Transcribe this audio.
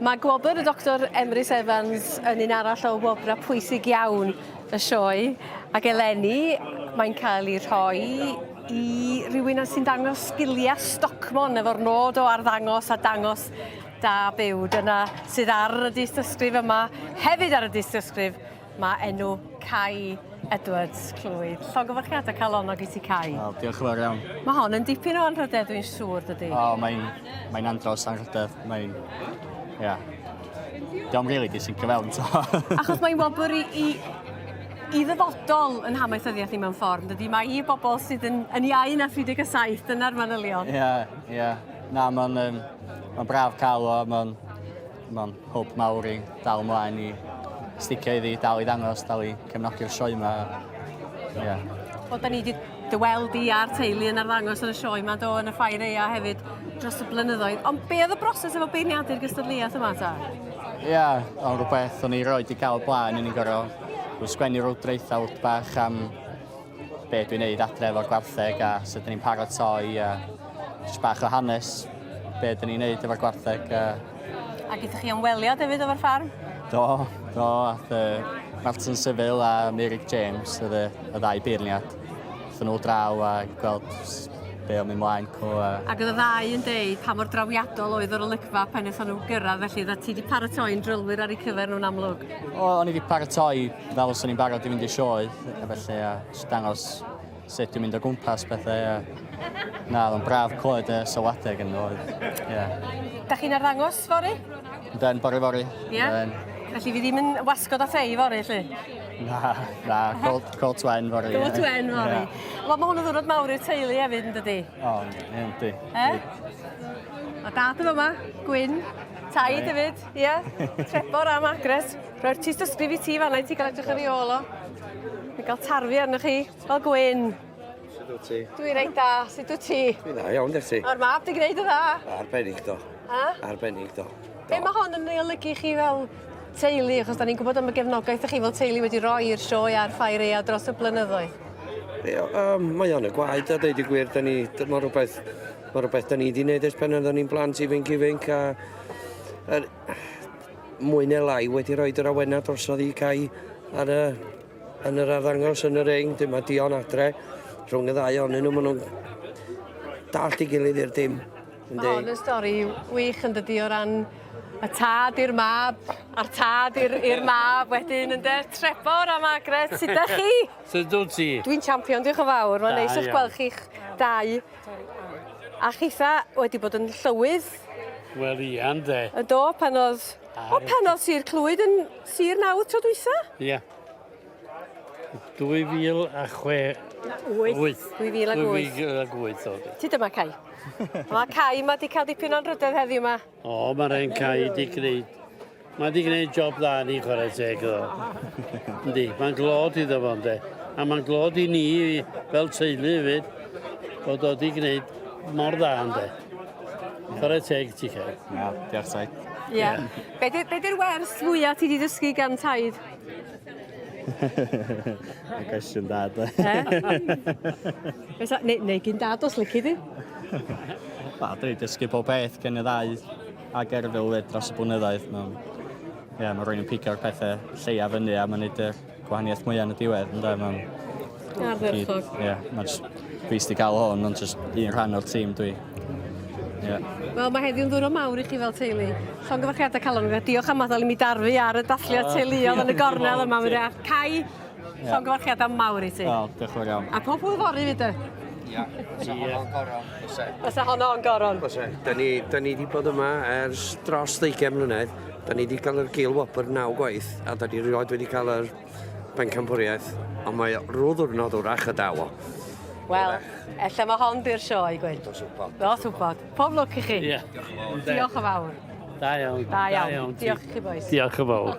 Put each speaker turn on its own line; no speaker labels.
Mae gwobr y Doctor Emrys Evans yn un arall o wobrau pwysig iawn y sioe, ac eleni mae'n cael ei rhoi i rywun sy'n dangos sgiliau stocmon efo'r nod o arddangos a dangos da byw. Dyna sydd ar y dystysgrif yma. Hefyd ar y dystysgrif mae enw Cai Edwards Clwyd. Llongyfarchiadau calonnog i ti Cai.
Wel, diolch yn fawr iawn.
Mae hon yn dipyn o anrhydedd dwi'n siŵr dydy?
O, mae'n mae andros anrhydedd. Mae'n, ia. Yeah. Diolch rili di sincio fewn to.
Achos mae'n wobr i, i, i ddyfodol yn hamaethyddiaeth ni mewn ffordd, dydy? Mae i bobl sydd yn, yn iau na 37, dyna'r manylion.
Ie, yeah, ie. Yeah. Na, mae'n um, ma braf cael o, mae'n ma hwb mawr i dal ymlaen i sticio iddi, dal i ddangos, dal i cefnogi'r sioe yma. Ie. Yeah.
Wel, da ni wedi dy weld di a'r teulu yn arddangos yn y sioe yma, do, yn y ffair eia hefyd dros y blynyddoedd. Ond be oedd y broses efo beirniadu'r gystadleuaeth yma ta?
Ie, yeah, ond rhywbeth o'n i roed i gael blaen, o'n i'n gorfod sgwennu rhyw draethawd bach am be dwi'n neud adre efo'r gwartheg a sut 'dyn ni'n paratoi a jyst bach o hanes be 'dyn ni'n neud efo'r gwartheg a...
A gaethoch chi ymweliad hefyd efo'r ffarm?
Do, do, ath uh, Martin Civil a Meurig James, oedd y, y ddau beirniad. Aethon nhw draw a gweld be o'n mynd mlaen co. A...
Ac oedd y ddau yn deud pa mor drawiadol oedd yr olygfa pan wnaethon nhw gyrraedd, felly oedd ti wedi paratoi'n drylwyr ar eu cyfer nhw'n amlwg.
O, o'n i wedi paratoi fel os o'n i'n barod i fynd i sioe, a felly, a jyst dangos sut dwi'n mynd o gwmpas pethau. A... Na, oedd o'n braf clywed y sylwadau gen nhw. Ie. Yeah.
Da chi'n arddangos fory?
Yndyn, bore fory.
Ie? Yeah. Felly fi ddim yn wasgod a thei fory, lly?
Na, na, col twen fory.
Col twen fory. Yeah. Wel, mae hwn yn ddwrnod mawr i'r teulu hefyd, yn dydy?
O, yndi.
E? Mae dad yn yma, Gwyn, taid hefyd, ie. Trebor a Margaret. Rhoi'r tystysgrif i ti fan'na i ti gael edrych ar ei ôl o. Dwi'n cael tarfu arnoch chi, fel Gwyn.
Sut wyt ti?
Dwi reit da, sut wyt ti?
Dwi'n dda iawn, diolch ti.
A'r mab di gwneud yn dda.
Arbennig do.
Ha?
Arbennig do.
Be mae hon yn ei olygu chi fel teulu, achos da ni'n gwybod am y gefnogaeth ych chi fel teulu wedi rhoi i'r sioe a'r ffair aeaf dros y blynyddoedd.
Ie, um, mae o'n y gwaed a dweud y gwir, da ni, mae rhywbeth, mae rhywbeth da ni wedi gwneud ers pan oedden ni'n blant ifanc ifanc a er, mwy neu lai wedi rhoi yr awenau drosodd i Cai ar y, yn yr arddangos yn y ring. Dim mae Dion adre rhwng y ddau ohonyn nhw, maen nhw'n dallt ei gilydd i'r dim.
Mae hon yn stori wych yn dydi o ran y tad i'r mab a'r tad i'r mab wedyn ynde? Trebor a Margaret, sut 'dach chi?
Sut wyt ti?
Dwi'n champion, diolch yn fawr. Mae'n neis i'ch gweld chi'ch dau. A chitha wedi bod yn llywydd.
Wel ia, ynde.
Yn do, pan oedd... O, pan oedd Sir Clwyd yn Sir Nawdd tro dwytha?
Ia. 2006.
8. 2008.
2008 oedd.
Ti dyma Cai. Mae Cai ma di cael dipyn o'n rhydedd heddiw ma.
O, mae'r hen Cai di gwneud. Mae di gwneud job dda ni chwarae teg iddo. Yndi, mae'n glod iddo fo ynde. A mae'n glod i ni fel teulu hefyd bod o di gwneud mor dda ynde. Chwarae teg ti Cai.
Na, diolch taid.
Ie. Yeah. Be di'r wers fwyaf ti di ddysgu gan taid?
Mae'n cwestiwn da, de.
Eh? Neu, neu gyn dad os lici di?
Wel, dwi wedi dysgu pob peth gen y ddau a Gerfil 'fyd dros y blynyddoedd. Mae'n ie, mae rhywun yn pigo'r pethau lleia fyny a mae'n neud y gwahaniaeth mwyaf yn y diwedd, ynde? Mae'n...
Ardderchog.
Ie, mae'n just trist i gael hwn, ond just un rhan o'r tîm dwi. Ie.
Wel, mae heddiw'n ddiwrnod mawr i chi fel teulu. Llongyfarchiadau calon, diolch am adael i mi darfu ar y dathliad teuluodd yn y gornel yma. Cai, Llongyfarchiadau mawr i ti.
Wel, diolch yn fawr iawn.
A pob hwyl fory 'fyd de.
Ia. Fysa honno'n goron, fyse.
Fysa honno'n goron.
Fyse. Da ni, da ni 'di bod yma ers dros ddeugain mlynedd. Da ni 'di cael yr gil wobr naw gwaith, a da ni rioed wedi cael yr bencampwriaeth, ond mae rhyw ddiwrnod wrach y daw o.
Wel, ella mae hon di'r sioe, Gwyn.
Dos wybod.
Dos wybod. Pob lwc i chi.
Ie.
Diolch yn fawr.
Da iawn.
Da iawn. Diolch i chi bois.
Diolch yn fawr.